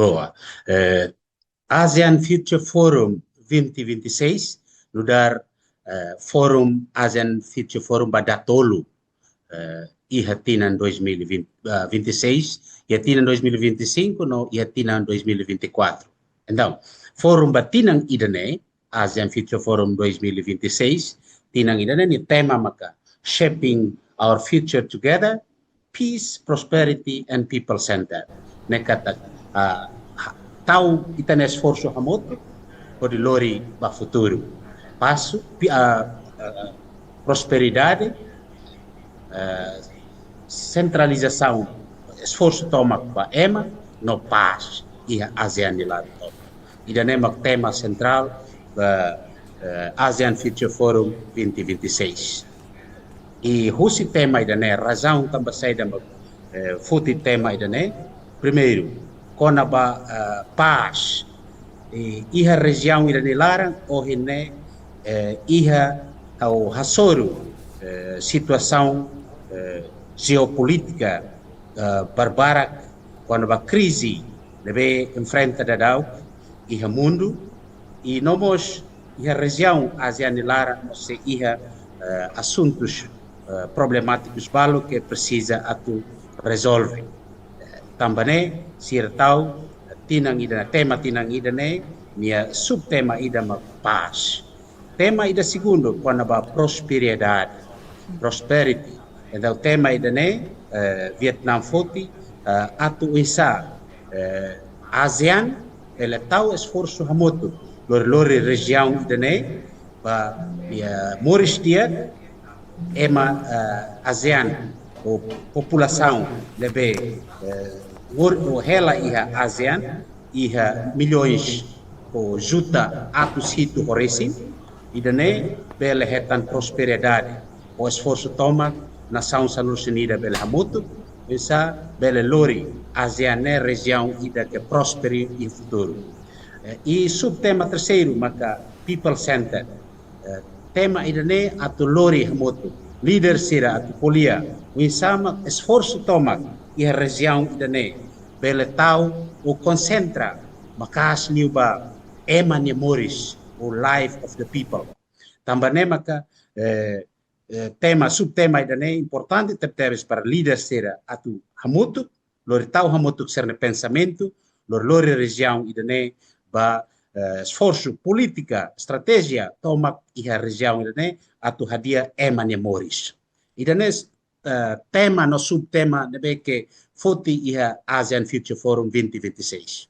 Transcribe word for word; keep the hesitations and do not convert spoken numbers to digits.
Boa. Eh, ASEAN Future Forum vinte vinte e seis, nu'udar, eh, Forum ASEAN Future Forum ba datolu, eh, iha tinan dois mil e vinte, ah, vinte e seis, iha tinan dois mil e vinte e cinco, no iha tinan dois mil e vinte e quatro. Entaun, forum ba tinan ida-ne'e, ASEAN Future Forum dois mil e vinte e seis, tinan ida-ne'e nia tema maka Shaping Our Future Together, Peace, Prosperity and People Center. Ne'e katak, ah, ha-, tau ita-nia esforsu hamutuk hodi lori ba futuru. Pás, pi-, ah, ah, prosperidade, eh, sentralizasaun, esforsu tomak ba ema, no pás iha ASEAN nia laran tomak. Ida-ne'e mak tema sentrál ba, eh, ASEAN Future Forum vinte vinte e seis. I husi tema ida-ne'e, razaun tanba saida mak, eh, foti tema ida-ne'e. Primeiru, kona-ba, eh, pás. I iha rejiaun ida-ne'e laran, ohin ne'e, eh, iha tau hasoru, eh, situasaun, eh, jeopolítika, eh, barbarak, kona-ba krize ne'ebé enfrenta daudaun iha mundu, i no mós iha rejiaun ASEAN nia laran mós sei iha, eh, asuntus, eh, problemátikus balu ke presiza atu rezolve. Eh, tanba ne'e, sira tau, eh, tinan ida, tema tinan ida-ne'e, nia subtema ida mak pás. Tema ida segundu, kona-ba prosperidade, prosperity. Entaun tema ida-ne'e, eh, Vietnam foti, eh, atu oinsá, eh, ASEAN, bele tau esforsu hamutuk, lori-lori rejiaun ida-ne'e, ba, iha moris di'ak, ema, eh, ASEAN, ou populasaun ne'ebé, eh, mor-, ou hela iha ASEAN, iha milhões ou juta atus hitu ho resin, ida-ne'e bele hetan prosperidade, ho esforsu tomak, nasaun sanulu-resin-ida bele hamutuk, oinsá bele lori ASEAN ne'e rejiaun ida ke prósperu iha futuru. Eh, i subtema terseiru maka People Centered. Eh, tema ida-ne'e atu lori hamutuk líder sira atu ko'alia oinsá mak esforsu tomak iha rejiaun ida-ne'e bele tau ou konsentra maka'as liu ba ema nia moris, ou life of the people. Tanba ne'e maka, eh, eh, tema, subtema ida-ne'e importante tebetebes para líder sira atu hamutuk, lori tau hamutuk sira-nia pensamentu, lori-lori rejiaun ida-ne'e ba, eh, esforsu, polítika, estratéjia tomak iha rejiaun ida-ne'e atu hadi'a ema nia moris. Ida-ne'e, eh, tema no subtema ne'ebé ke foti iha ASEAN Future Forum vinte vinte e seis.